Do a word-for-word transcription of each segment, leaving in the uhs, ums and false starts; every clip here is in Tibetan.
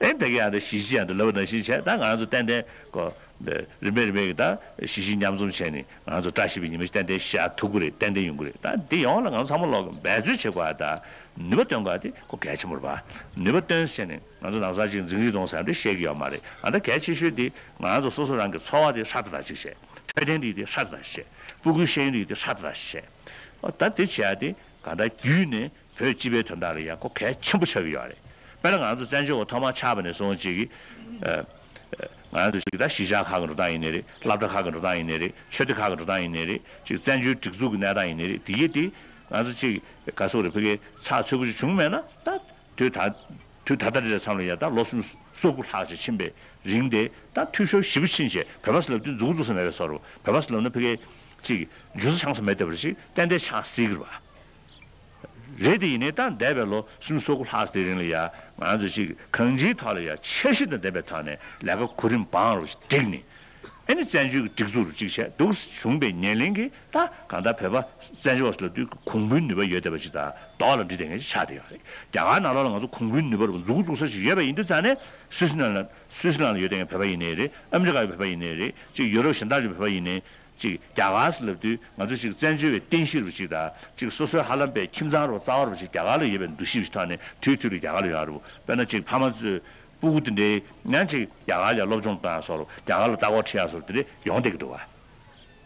ཨེ་ད་གི་ཡང་ད་གཞིས་བྱེས་ཡང་ད་ལབ་པ་ནང་བཞིན་བྱས། ད་ང་ཚོ་ཏན་ཏན་ཀོ་རིམ་པས་རིམ་པས་ཀྱི་ད་གཞིས་བྱེས་མཉམ་འཛོམས་བྱས་ནས་ང་ཚོ་བཀྲ་ཤིས་པའི་ཉི་མ་ཞིག་ཏན་ཏན་ཤར་ཐུབ་ཀྱི་རེད། ཏན་ཏན་ཡོང་གི་རེད། ད་འདི་ཡོང་ལ་ང་ཚོ་ཚང་མ་ལོག་གི་འབད་རྩོལ་བྱེད་དགོས་ཡ། ད་ནུས་པ་བཏོན་དགོས་ཡ་དེ་ཁོ་གལ་ཆེན་པོ་རེད་པ། ནུས་པ་བཏོན་བྱས་ནས་ང་ཚོ་ནང་སང་ཅིག་འཛིང་རེས་གཏོང་ཟེར་ཡ་འདི་བཤད་ཀྱི་ཡོད་མ་རེད། ཨ་ད་གལ་ཆེ་ཤོས་དེ་ང་ཚོ་སོ་སོ་རང་གི་འཚོ་བ་དེ་ཧྲ་ཏག་ཏག་ཅིག་བྱས། འཕྲོད་བསྟེན་རིགས་དེ་ཧྲ་ཏག་ཏག་ཅིག་བྱས། སྤུ་གུའི་ཤེས་ཡོན་རིགས་དེ་ཧྲ་ཏག་ཏག་ཅིག་བྱས། ཨ་ད་དེ་བྱས་ཡ་དེ་གང་ལྟར་བརྒྱུད་ནས་བོད་སྤྱི་པའི་དོན་དག་ལ་ཡང་ཁོ་གལ་ཆེན་པོ་ཆགས་ཀྱི་ཡོད་རེད། དཔེར་ན་ང་ཚོ་བཙན་བྱོལ་བ་ཐོག་མར་ཆགས་པ་ནས་བཟུང་ཅིག་གི་ཨ་ང་ཚོ་ཅིག་ད་གཞིས་ཆགས་ཁག་གི་འགྲོ་སྟངས་ཡིན་ནའི་རེད། སློབ་གྲྭ་ཁག་གི་འགྲོ་སྟངས་ཡིན་ནའི་རེད། ཆོས་སྡེ་ཁག་གི་འགྲོ་སྟངས་ཡིན་ནའི་རེད། ཅིག་བཙན་བྱོལ་སྒྲིག་འཛུགས་ཀྱི་གནས་སྟངས་ཡིན་ནའི་རེད། དེ་ཡི་དེ་ང་ཚོ་ཅིག་ག་སོག་རེད། ཕ་གིའི་ཚགས་ཚུད་པོ་ཅིག་བྱུང་མེད་ན། ད་དུས་ད་དུས་ད་ལྟ་འདི་ལ་བསམ་ལ་ཡ་ད་ལོ་སུམ་སོ་དགུ་ལྷག་ཅིག་ཕྱིན་པའི་རིང་དེ་ད་འཐུས་ཤོར་ཞེ་པོ་ཕྱིན་བྱས། བོད་པ་ཟེར་ལབ་དུས་མཛུབ་གུ་བཙུགས་ས་མེད་པའི་བཟོ་འདྲ། བོད་པ་ཟེར་ལབ་ན་ཕ་གིའི་ཅིག་རྒྱུ་ས་ཆང་ས་མེད་བསྡད་པ་ཞིག་ཏན་ཏན་ཆགས་སྲིད་ཀྱི་རེད་པ། རེད་དེ་ཡིན་ནའི་ད་འདས་པའི་ལོ་སུམ་ཅུ་སོ་དགུ་ལྷག་ཙམ་དེའི་རིང་ལ་ཡ་ང་ཚོས་ཅིག་གང་ཅིའི་ཐོག་ལ་ཡ་འཆར་གཞི་དང་ལྡན་པའི་ཐོག་ནས་ལས་ཀ་གོ་རིམ་བང་རུ་བསྒྲིགས་ནས། ཨ་ནི་བཙན་བྱོལ་གྱི་སྒྲིག་འཛུགས་རུ་གཅིག་བྱས་འདུག་བྱུང་བའི་ཉེར་ལེན་གྱིས། ད་གང་ལྟར་བོད་པ་བཙན་བྱོལ་བ་ཟེར་ལབ་དུས་གོང་བུའི་ནུས་པ་ཡོད་བསྡད་པ་ཅིག་དང་རྡོག་ལ་སྒྲིལ་བསྡད་མཁན་ཅིག་ཆགས་བསྡད་ཡོད་རེད། རྒྱ་གར་ནང་ལོགས་ལ་ང་ཚོ་གོང་བུའི་ནུས་པ་རུ་མཛུབ་གུ་བཙུགས་ས་ཅིག་ཡོད་པ་ཡིན་དུས་ཙང་ནས། སུད་སི་ནང་ལ་སུད་སི་ནང་ལ་ཡོད་བསྡད་མཁན་བོད་པ་ཡིན་ནའི་རེད། ཨ་མི་རི་ཀ་གི་བོད་པ་ཡིན་ནའི་རེད། ཅིག་ཡུ་རོབ་གཞན་དག་གི་བོད་པ་ཡིན་ནའི། ཅིག་རྒྱ་གར་ཟེར་ལབ་དུས་ང་ཚོ་ཅིག་བཙན་བྱོལ་བའི་རྟེན་གཞི་རུ་ཅིག་དང་། ཅིག་སོ་སོའི་ཧ་ལམ་པའི་ཁྱིམ་ཚང་རུ་རྩ་བ་རུ་ཅིག་རྒྱ་གར་ལ་ཡོད་པའི་འདུ་ཤེས་ཅིག་ཐོག་ནས་དུས་དུས་ལ་རྒྱ་གར་ལ་ཡོང་ཡ་རེད། དཔེར་ན་ཅིག་ཕ་མ་ཚོས་སྤུ་གུ་དེ་འདྲའི་ཡང་ཅིག་རྒྱ་གར་ལ་སློབ་སྦྱོང་བཏང་ཡ་བཟོ་འདྲ། རྒྱ་གར་ལ་ལྟ་སྐོར་ཁྲིད་ཡ་བཟོ་འདྲ་དེ་འདྲ་ཡོང་བསྡད་ཀྱི་འདུག་པ།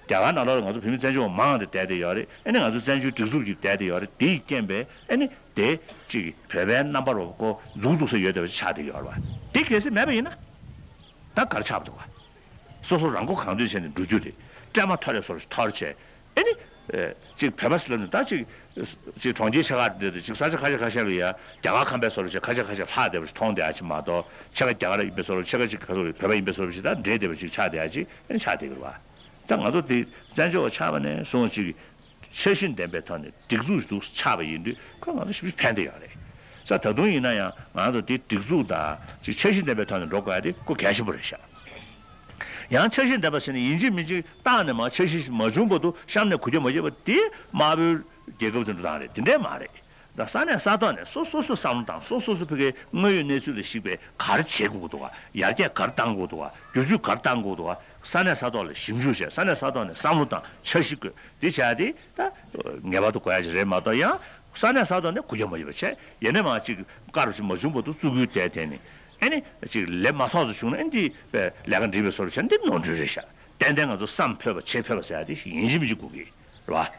རྒྱ་གར་ནང་ལོགས་ལ་ང་ཚོ་བོད་མི་བཙན་བྱོལ་བ་མང་དེ་བསྡད་བསྡད་ཡོད་རེད། ཨ་ནི་ང་ཚོ་བཙན་བྱོལ་སྒྲིག་འཛུགས་ཀྱི་བསྡད་བསྡད་ཡོད་རེད། དེ་ཡི་རྐྱེན་པས་ཨ་ནི་དེ་ཅིག་བོད་པའི་རྣམ་པ་རུ་ཁོ་མཛུབ་བཙུགས་ས་ཡོད་བསྡད་པ་ཅིག་ཆགས་བསྡད་ཡོད་རེད་པ། དེ་གལ་སྲིད་མེད་པ་ཡིན་ན་ད་ག་རེ་ཆགས་པ་འདུག་པ། སོ་སོ་རང་མགོ་གང་ཐོན་བྱས་ནས་འགྲོ་རྒྱུ་རེད། སྤྲད་མ་ཐོར་རེ་སོར་ཐོར་བྱས། ཨེ་ནི། ཨེ། ཅིག་བོད་པ་ཟེར་ལབ་ནས་ད་ཅིག་ཅིག་གྲོང་ཁྱེར་ཆེ་ཁག་འདི་ཅིག་ས་ཆ་ཁ་ཤས་ཁ་ཤས་ལ་ཡ་རྒྱ་གར་ཁམས་པའི་སོར་བྱས་ཁ་ཤས་ཁ་ཤས་ལྷག་བསྡད་པ་ཞིག་མཐོང་བསྡད་ཡ་ཅིག་མ་གཏོགས། ཕྱེད་ཀ་རྒྱ་གར་ཡིན་པའི་སོར། ཕྱེད་ཀ་ཅིག་ག་སོར་བོད་པ་ཡིན་པའི་སོར་ཞིག་ད་འདྲེས་བསྡད་པ་ཅིག་ཆགས་བསྡད་ཡ་ཅིག་ཨེ་ནི་ཆགས་བསྡད་ཀྱི་རེད་པ། ད་ང་ཚོ་དེ་བཙན་བྱོལ་བ་ཆགས་པ་ནས་བཟུང་ཅིག་འཆར་གཞི་ལྡན་པའི་ཐོག་ནས་སྒྲིག་འཛུགས་འདུག་ཆགས་པ་ཡིན་དུས་ཁོ་ང་ཚོ་ཞིབ་ཕན་བསྡད་ཡོད་རེད། ས་ད་དུང་ཡིན་ན་ཡང་ང་ཚོ་དེ་སྒྲིག་འཛུགས་དང་ཅིག་འཆར་གཞི་ལྡན་པའི་ཐོག་ནས་འགྲོ་དགོས་ཡ་དེ་ཁོ་གལ་ཆེན་པོ་རེད་ཤག་ཡང་འཆར་གཞི་ལྡན་པ་ཟེར་ནས་ཡིན་གཅིག་མིན་གཅིག་བཏང་ནས་མར་འཆར་གཞི་མ་བྱུང་བར་དུ་གཤམ་ནས་གུ་གྱ་མ་ཡོད་པ་དེ་དམར་པོའི་རྒྱལ་ཁབ་ཚོའི་འགྲོ་སྟངས་རེད། དེ་འདྲས་མ་རེད། ད་ས་གནས་ས་ཐོག་ནས་སོ་སོ་སོ་བསམ་བློ་བཏང་། སོ་སོ་སོ་ཕ་གིའི་དངོས་ཡོད་གནས་ཚུལ་ལ་གཞིགས་པའི་ག་རེ་བྱེད་དགོས་འདུག་ག་ཡར་རྒྱས་ག་རེ་གཏང་དགོས་འདུག་ག་བསྒྱུར་བཅོས་ག་རེ་གཏང་དགོས་འདུག་ག་ས་གནས་ས་ཐོག་ལ་ཞིབ་འཇུག་བྱས། ས་གནས་ས་ཐོག་ནས་བསམ་བློ་བཏང་། འཆར་གཞི་བཀོད། དེ་བྱ་དེ་ད་ངེས་པར་དུ་དགོས་ཡ་ཅིག་རེད་མ་གཏོགས། ཡང་ས་གནས་ས་ཐོག་ནས་གུ་གྱ་མ་ཡོད་པ་བྱས། ཡིན་ནའི་མར་ཅིག་བཀའ་རུ་ཅིག་མ་བྱུང་བར་དུ་བཙུགས་རྒྱུའི་དེ་དེ་ནི་ཨེ་ནི་ཅིག་ལས་མ་ཐོག་ཙམ་བྱུང་ན་ཨེ་འདི་ལས་ཀ་འགྲིག་པའི་བཟོ་འདྲ་བྱས། འདི་ནོར་འཁྲུལ་རེད་ཤག་ཏན་ཏན་ང་ཚོ་བསམ་ཕོད་པ་བྱེད་ཕོད་པ་ཟེར་ཡ་དེ་ཡིན་གཅིག་མིན་གཅིག་དགོས་ཀྱི་རེད་པ།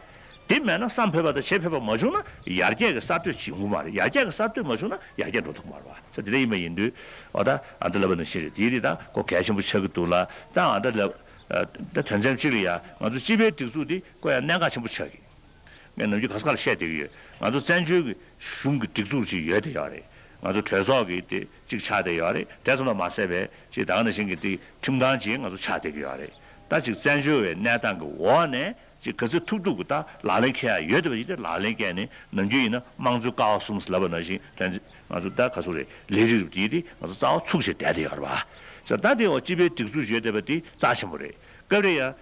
དེ་མེད་ན། བསམ་ཕོད་པ་དང་བྱེད་ཕོད་པ་མ་བྱུང་ན་ཡར་རྒྱས་ཀྱི་གསར་གཏོད་ཅིག་ཡོང་གི་མ་རེད། ཡར་རྒྱས་ཀྱི་གསར་གཏོད་མ་བྱུང་ན་ཡར་རྒྱས་འགྲོ་ཐུབ་ཀྱི་མ་རེད་པ། ས་དེ་འདྲ་ཡིན་པ་ཡིན་དུས། འོ་ད་ཨ་འདི་ལབ་པ་ནང་བཞིན་རེད། དེ་རེད། ད་ཁོ་གལ་ཆེན་པོ་ཆགས་ཀྱི་འདུག་ལ། ད་ཨ་ད་ལབ། ད་དོན་ཚན་གཅིག་ལ་ཡ་ང་ཚོ་སྤྱི་པའི་སྒྲིག་འཛུགས་འདི་ཁོ་ཡ་གནད་འགག་ཆེན་པོ་ཆགས་ཀྱི། ངས་ནམ་རྒྱུན་ག་ས་ག་ལ་བཤད་བསྡད་ཀྱི་ཡོད། ང་ཚོ་བཙན་བྱོལ་གྱི་གཞུང་གི་སྒྲིག་འཛུགས་ཅིག་ཡོད་བསྡད་ཡོད་རེད། ང་ཚོ་གྲོས་ཚོགས་ཀྱི་དེ་གཅིག་ཆགས་བསྡད་ཡོད་རེད། དེ་ཙམ་དུ་མ་ཟད་པའི་ཅིག་ད་ག་ནང་བཞིན་གྱི་དེ་ཁྲིམས་ཁང་ཅིག་ང་ཚོ་ཆགས་བསྡད་ཀྱི་ཡོད་རེད། ད་ཅིག་བཙན་བྱོལ་བའི་གནས་སྟངས་ཀྱི་འོག་ནས་ཅིག་ག་ཚོད་ཐུབ་ཐུབ་ཀྱི་ད་ལག་ལེན་འཁེལ་ཡ་ཡོད་བསྡད་པ་ཡིན་ཏེ། ལག་ལེན་བཀལ་ནས་ནམ་རྒྱུན་ཡིན་ན་དམངས་གཙོའི་ཀ་བ་གསུམ་ཟེར་ལབ་པ་ནང་བཞིན་དོན་ང་ཚོ་ད་ག་ཚོད་རེད། ལས་རིགས་རུ་དེ་དེ་ང་ཚོ་རྩ་བ་ཚུགས་བྱས་བསྡད་བསྡད་ཡོད་རེད་པ། ས་ད་དེ་འོག་སྤྱི་པའི་སྒྲིག་འཛུགས་ཡོད་བསྡད་པ་དེ་རྩ་ཆེན་པོ་རེད། སྐབས་རེ་ཡ།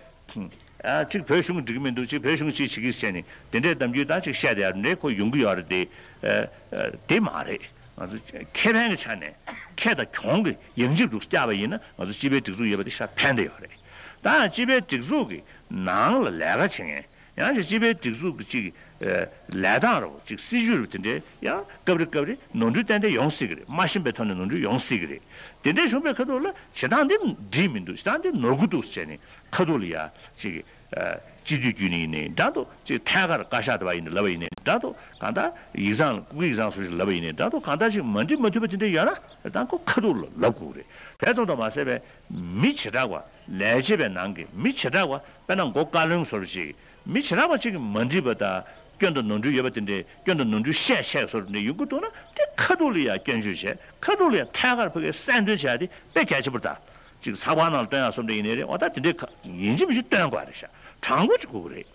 ཨ་གཅིག་བོད་གཞུང་གིས་འགྲིག་གི་མི་འདུག་གཅིག་བོད་གཞུང་གིས་གཅིག་བྱེད་ཀྱི་ཟེར་ནས་དེ་འདྲའི་གཏམ་རྒྱུད་ད་ཅིག་བཤད་བསྡད་ཡ་འདྲ་ཁོ་ཡོང་གི་ཡོད་རེད་དེ། ཨ་ཨ་དེ་མ་རེད། ང་ཚོ་ཁེ་ཕན་གྱི་ཆ་ནས་ཁེ་དང་གྱོང་གི་ཡང་ཅིག་འདུག་བཀྱག་པ་ཡིན་ན་ང་ཚོ་སྤྱི་པའི་སྒྲིག་འཛུགས་ཡོད་པ་དེ་ཤ་ཕན་བསྡད་ཡོད་རེད། ད་སྤྱི་པའི་སྒྲིག་འཛུགས་ཀྱི་ནང་ལ་ལས་ཀ་བྱེད་མཁན། ཡང་ཅིག་སྤྱི་པའི་སྒྲིག་འཛུགས་ཀྱི་ཅིག་ཨ་ལས་སྟངས་རུ་ཅིག་སྲིད་ཇུས་རུ་དེ་འདྲའི་ཡང་སྐབས་རེ་སྐབས་རེ་ནོར་འཁྲུལ་ཏན་ཏན་ཡོང་སྲིད་ཀྱི་རེད། མ་ཤེས་པའི་ཐོག་ནས་ནོར་འཁྲུལ་ཡོང་སྲིད་ཀྱི་རེད། དེ་འདྲའི་བྱུང་བའི་ཁ་ཐུག་ལ་བྱེད་སྟངས་འདི་འགྲིག་མི་འདུག་བྱེད་སྟངས་འདི་ནོར་གྱི་འདུག་ཟེར་ནས་ཁ་ཐུག་ལ་ཡ་ཅིག་ཨ་སྤྱི་འཐུས་བརྒྱུད་ནས་ཡིན་ནའི་འདྲ་འདུག་ཅིག་ཐད་ཀར་བཀའ་ཤག་དེ་བ་ཡིན་ནའི་ལབ་པ་ཡིན་ནའི་འདྲ་འདུག་གང་ལྟར་ཡིག་ཚང་ལ་སྐུ་ཡིག་ཚང་སུ་ཞིག་ལབ་པ་ཡིན་ནའི་འདྲ་འདུག་གང་ལྟར་ཅིག་མ་འགྲིག་མ་མཐུན་པ་དེ་འདྲ་ཡོད་ན་ད་ཁོ་ཁ་ཐུག་ལ་ལབ་དགོས་རེད། དེ་ཙམ་དུ་མ་ཟད་པའི་མི་བྱེ་བྲག་པ། ལས་བྱེད་པའི་ནང་གི་མི་བྱེ་བྲག་པ། དཔེར་ན་མགོ་བཀའ་བློན་བཟོ་འདྲ་ཅིག་མི་བྱེ་བྲག་པ་ཅིག་གིས་མ་འགྲིག་པ་དང་སྐྱོན་དང་ནོར་འཁྲུལ་ཡོད་པ་དེ་འདྲའི་སྐྱོན་དང་ནོར་འཁྲུལ་བཤད་བཤད་བཟོ་འདྲ་ཡོང་གི་འདུག་ན། དེ་ཁ་ཐུག་ལ་ཡ་སྐྱོན་བརྗོད་བྱས། ཁ་ཐུག་ལ་ཡ་ཐད་ཀར་ཕ་གིར་གསལ་འདོན་བྱས་ཏེ་དཔེ་གལ་ཆེན་པོ་རེད། ད་ཅིག་ཚགས་པར་ནང་ལ་སྟོན་ཡ་བཟོ་འདྲ་ཡིན་ནའི་རེད། འོ་ད་དེ་འདྲའི་ཁ་ཡིན་གཅིག་མིན་གཅིག་སྟོན་དགོས་རེད་ཤག་དྲང་པོ་ཅིག་དགོས་ཀྱི་རེད།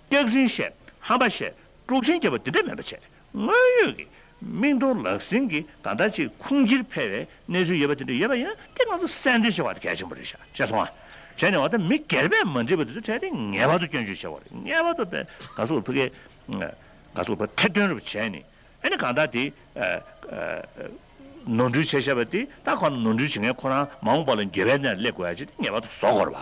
སྐྱག་རྫུན་བཤད། ཧམ་པ་བཤད། དཀྲུག་ཤིང་རྒྱབ་པ་དེ་འདྲ་མིན་པ་བྱས། དངོས་ཡོད་ཀྱི་མིག་མཐོང་ལག་ཟིན་གྱི་གང་ལྟར་ཅིག་ཁུངས་སྐྱེལ་ཕེབས་པའི་གནས་ཚུལ་ཡོད་པ་དེ་འདྲ་ཡོད་པ་ཡིན་ན་དེ་ང་ཚོ་གསལ་འདོན་བྱེད་པ་དེ་གལ་ཆེན་པོ་རེད་ཤག་ཤེས་སོང་ང་། བྱས་ནས་འོ་ད་མི་སྒེར་པས་མ་འགྲིག་པ་དེ་ཚོ་གྲས་དེ་ངེས་པར་དུ་སྐྱོན་བརྗོད་བྱེད་པ་རེད། ངེས་པར་དུ་དཔེ་ག་ཚོད་ཕ་གི་ག་ཚོད་ཕ་ཐེར་འདོན་རུ་བྱས་ནས། ཨ་ནི་གང་ལྟར་དེ་ཨ་ཨ་ ནོར་འཁྲུལ་བྱས་བཞག་པ་དེ་ད་ཁོ་ན་ནོར་འཁྲུལ་བྱེད་མཁན་ཁོ་རང་མ་འོངས་པ་ལ་འགྱོད་པའི་གནས་ལ་སླེབས་དགོས་ཡ་ཅིག་དེ་ངེས་པར་དུ་བཟོ་དགོས་རེད་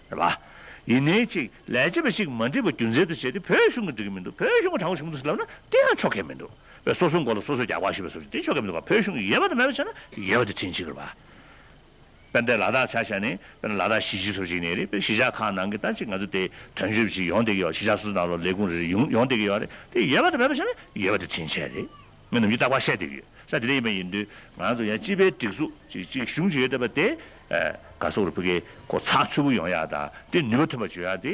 པ། རེད་པ། ཡིན་ནའི་ཅིག་ལས་བྱེད་པ་ཞིག་མ་འགྲིག་པ་རྒྱུ་མཚན་དུ་བྱས་ཏེ་བོད་གཞུང་གིས་འགྲིག་གི་མི་འདུག་བོད་གཞུང་གིས་དྲང་པོ་བྱུང་འདུག་ཟེར་ལབ་ན་དེ་ཡང་ཆོག་གི་མི་འདུག་བས་སོ་སོའི་མགོ་ལ་སོ་སོས་རྒྱག་པ་ཞིག་པའི་བཟོ་ཅིག་དེ་ཆོག་གི་མི་འདུག་ག་བོད་གཞུང་གིས་ཡོད་པ་དང་མེད་པ་བྱས་ན་ཡོད་པ་དེ་དྲིན་ཆེ་གི་རེད་པ། དཔེར་ན་ལ་དྭགས་ཆ་བཞག་ནས་དཔེར་ན་ལ་དྭགས་གཞིས་བྱེས་སོགས་ཅིག་ནས་རེད། དཔེར་གཞིས་ཆགས་ཁག་ནང་གི་ད་ཅིག་ང་ཚོ་དེ་དོན་གཅོད་ཅིག་ཡོང་བསྡད་ཀྱི་ཡོད། གཞིས་ཆགས་སོ་སོ་ནང་ལོགས་ལས་ཁུངས་རེ་རེ་ཡོང་ཡོང་བསྡད་ཀྱི་ཡོད་རེད། དེ་ཡོད་པ་དང་མེད་པ་བྱས་ན་ཡོད་པ་དེ་དྲིན་ཆེ་རེད། མི་ནམ་རྒྱུན་རྟག་པར་བཤད་བསྡད་ཀྱི་ཡོད་ས་དེ་འདྲ་ཡིན་པ་ཡིན་དུས་ང་ཚོ་ཡང་སྤྱི་པའི་སྒྲིག་འཛུགས་ཅིག་ཅིག་གཞུང་ཅིག་ཡོད་བསྡད་པ་དེ་ག་སོག་རུ་ཕུ་གེ་ཁོ་ཚགས་ཚུད་པོ་ཡོང་ཡག་དང་དེ་ནུས་པ་ཐོན་པ་བྱུང་ཡག་དེ་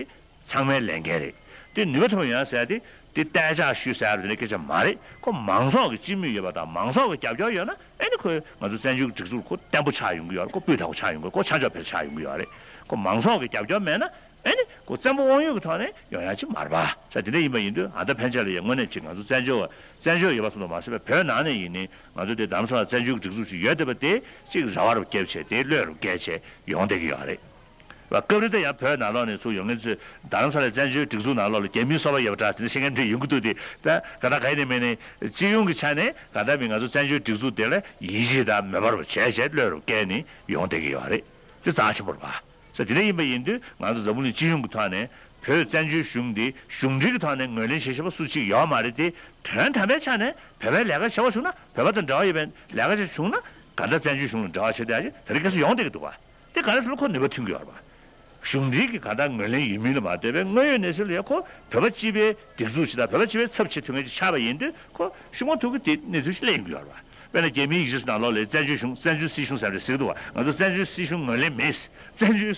ཚང་མའི་ལས་འགན་རེད། དེ་ནུས་པ་ཐོན་པ་ཡོང་ཟེར་ཏེ་དེ་གཏན་འཇགས་ཞུས་ཟེར་ཡ་དེ་འདྲ་སྐད་ཆ་མ་རེད། ཁོ་མང་ཚོགས་ཀྱི་སྤྱི་མོས་ཡོད་པ་དང་མང་ཚོགས་ཀྱི་རྒྱབ་སྐྱོར་ཡོད་ན་ཨེ་ནི་ཁོས་ང་ཚོ་བཙན་བྱོལ་སྒྲིག་འཛུགས་ཁོ་བརྟན་པོ་ཆགས་ཡོང་གི་ཡོད་རེད། ཁོ་སྤུས་དག་པོ་ཆགས་ཡོང་གི་ཡོད། ཁོ་ཆ་འཇོག་བེད་ཆགས་ཡོང་གི་ཡོད་རེད། ཁོ་མང་ཚོགས་ཀྱི་རྒྱབ་སྐྱོར་མེད་ན་ཨེ་ནི་ཁོ་བཙན་པོ་དབང་ཡོད་ཀྱི་ཐོག་ནས་ཡོང་ཡ་ཅིག་མ་རེད་པ། ས་དེ་འདྲ་ཡིན་པ་ཡིན་དུས་ཨ་ད་ཕན་ཆད་ལ་ཡང་དངོས་གནས་ཅིག་ང་ཚོ་བཙན་བྱོལ་བ་བཙན་བྱོལ་ཡོད་པ་ཙམ་དུ་མ་ཟད་པའི་བོད་ནང་ནས་ཡིན་ནའི་ང་ཚོ་དེ་རྡ་རམ་ས་ལ་བཙན་བྱོལ་སྒྲིག་འཛུགས་ཅིག་ཡོད་བསྡད་པ་དེ་ཅིག་ར་བ་རུ་བསྐྱལ་བྱས་དེ་བློས་རུ་བསྐྱལ་བྱས་ཡོང་བསྡད་ཀྱི་ཡོད་རེད། བ་སྐབས་རེ་ད་ཡང་བོད་ནང་ལོགས་ནས་ཚུར་ཡོང་མཁན་ཚོས་རྡ་རམ་ས་ལའི་བཙན་བྱོལ་སྒྲིག་འཛུགས་ནང་ལོགས་ལ་རྒྱ་མིའི་སོ་པ་ཡོད་པ་འདྲ་ཟེར་ནས་བཤད་མཁན་འདྲ་ཡོང་གི་འདུག་དེ་ད་ག་ད་ག་ཡིན་ནའི་མིན་ནའི་སྤྱི་ཡོངས་ཀྱི་ཆ་ནས་ག་ད་མི་ང་ཚོ་བཙན་བྱོལ་སྒྲིག་འཛུགས་དེ་ལ་ཡིད་ཆེས་དང་མོས་པ་རུ་བྱས་བྱས་བློས་རུ་བསྐྱལ་ནས་ཡོང་བསྡད་ཀྱི་ཡོད་རེད། དེ་རྩ་ཆེན་པོ་རེད་པ། ས་དེ་འདྲ་ཡིན་པ་ཡིན་དུས་ང་ཚོ་འཛམ་བུ་གླིང་སྤྱི་ཡོངས་ཀྱི་ཐོག་ནས་བོད་བཙན་བྱོལ་གཞུང་འདི་གཞུང་འབྲེལ་གྱི་ཐོག་ནས་ངོས་ལེན་བྱེད་ཤེས་པ་སུ་གཅིག་ཡོད་མ་རེད་དེ། དོན་དམ་པའི་ཆ་ནས་བོད་པའི་ལས་ཀ་བྱེད་པ་བྱུང་ན་བོད་པ་དང་འབྲེལ་བ་ཡོད་པའི་ལས་ཀ་ཅིག་བྱུང་ན་ག་འདྲ་བཙན་བྱོལ་གཞུང་ལ་འབྲེལ་བ་བྱེད་བསྡད་ཡ་ཅིག་དེ་རིང་ཁ་སང་ཡོང་བསྡད་ཀྱི་འདུག་པ། དེ་ག་རེ་ཟེར་ན་ཁོ་ནུས་པ་ཐོན་གྱི་ཡོད་རེད་པ། གཞུང་འབྲེལ་གྱི་ག་འདྲ་ངོས་ལེན་ཡོད་མིན་ལ་མ་ལྟོས་པའི་དངོས་ཡོད་གནས་ཚུལ་ལ་ཡ་ཁོ་བོད་པ་སྤྱི་པའི་སྒྲིག་འཛུགས་ཤིག་དང་བོད་པ་སྤྱི་པའི་ཚབ་བྱེད་ཐུབ་མཁན་ཅིག་ཆགས་པ་ཡིན་དུས་ཁོ་ཤུགས་མ་ཐུག་གི་དེ་གནས་ཚུལ་ཞིག་གླེང་གི་ཡོད་རེད་པ། དཔེར་ན་རྒྱ་མིའི་ཡིག་ཆ་ནང་ལོགས་ལ་བཙན་བྱོལ་གཞུང་བཙན་བྱོལ་སྲིད་གཞུང་ཟེར་ནས་ཟེར་གི་འདུག་པ། ང་ཚོ་བཙན་བྱོལ་སྲིད་གཞུང་ངོས་ལེན་མེད། བཙན་བྱོལ་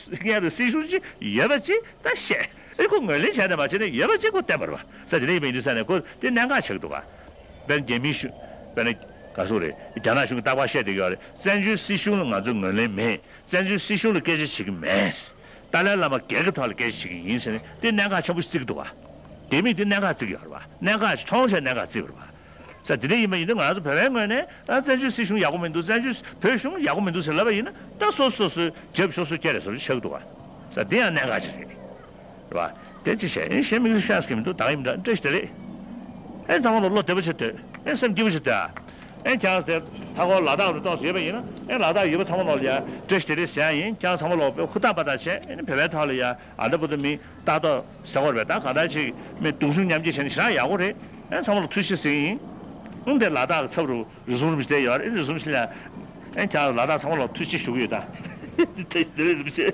སྲིད་གཞུང་ཅིག་ཡོད་པ་ཅིག་ད་བཤད། ཨེ་ཁོ་ངོས་ལེན་བྱས་ནས་མ་བྱས་ནས་ཡོད་པ་ཅིག་ཁོ་བསྟན་པ་རེད་པ། ས་དེ་འདྲ་ཡིན་པ་ཡིན་དུས་ས་ནས་ཁོ་དེ་གནད་འགག་ཆགས་ཀྱི་འདུག་ག་དཔེར་ན་རྒྱ་མིའི་གཞུང་དཔེར་ན་ག་སོག་རེད། རྒྱ་ནག་གཞུང་གིས་རྟག་པར་བཤད་བསྡད་ཀྱི་ཡོད་རེད། བཙན་བྱོལ་སྲིད་གཞུང་ལ་ང་ཚོ་ངོས་ལེན་མེད། བཙན་བྱོལ་སྲིད་གཞུང་ལ་སྐད་ཆ་བྱེད་ཀྱི་མེད། ཏཱ་ལའི་བླ་མ་སྒེར་གྱི་ཐོག་ལ་སྐད་ཆ་བྱེད་ཀྱི་ཡིན་ཟེར་ནས་དེ་གནད་འགག་ཆེན་པོ་ཞིག་བརྩི་གི་འདུག་ག་དེ་མིན་དེ་གནད་འགག་བརྩི་གི་ཡོད་རེད་པ། གནད་འགག་ཅིག་མཐོང་བྱས་གནད་འགག་བརྩི་བ་རེད་པ། ས་དེ་འདྲ་ཡིན་པ་ཡིན་དུས་ང་ཚོ་བོད་པའི་ངོས་ནས་ཨ་བཙན་བྱོལ་སྲིད་གཞུང་ཡག་པོ་མི་འདུག་བཙན་བྱོལ་བོད་གཞུང་ཡག་པོ་མི་འདུག་ཟེར་ལབ་པ་ཡིན་ན་ད་སོ་སོ་སོ་སོའི་རྒྱབ་སོ་སོས་སྐྱེལ་རེད་བཟོ་འདྲ་ཆགས་ཀྱི་འདུག་ག་ས་དེ་ཡང་གནད་འགག་ཅིག་རེད། རེད་པ། དེ་ཅི་བྱས་ཨེ་གཞན་མི་ཚོས་ཤེས་ཀྱི་མི་འདུག་ད་ག་ཡིན་འདྲ་བཀྲ་ཤིས་བདེ་ལེགས། ཨེ་ཚང་མ་ལ་བློ་བདེ་པོ་བྱེད་སྡོད། ཨེ་སེམས་སྐྱིད་པོ་བྱེད་སྡོད་ཨ། ཨེ་ཁྱེད་རང་དེ་མཐའ་འཁོར་ལ་དྭགས་རུ་གཏོང་ས་ཡོད་པ་ཡིན་ན་ཨེ་ལ་དྭགས་ཡུལ་པ་ཚང་མ་ལ་ཡ་བཀྲ་ཤིས་བདེ་ལེགས་ཟེར་ཡ་ཡིན། ཁྱེད་རང་ཚང་མ་ལ་དཔེ་ཧུར་ཐག་པ་ཐག་བྱས་ཨེ་ནི་བོད་པའི་ཐོག་ལ་ཡ་ཨ་ད་བུ་དུ་མི་ལྟ་རྟོག་ཟེར་བ་རེད་པས། ད་གང་ལྟར་ཅིག་མི་གདུང་སེམས་མཉམ་སྐྱེད་བྱས་ནས་ཞེ་དྲག་ཡག་པོ་རེད། ཨེ་ཚང་མ་ལ་ཐུགས་རྗེ་ཆེ་ཟེར་གྱི་ཡིན། ཨང་དེ་ལ་དྭགས་ཀྱི་ཚབ་རུ་རི་ཟུང་རིན་པོ་ཆེ་དེ་ཡོད་རེད། རི་ཟུང་རིན་པོ་ཆེ་ལ་ཨེ་ཁྱེད་རང་ལ་དྭགས་ཚང་མ་ལ་ཐུགས་རྗེ་ཆེ་ཞུ་གི་ཡོད་ད། དེ་དེ་རིང་རིན་པོ་ཆེ།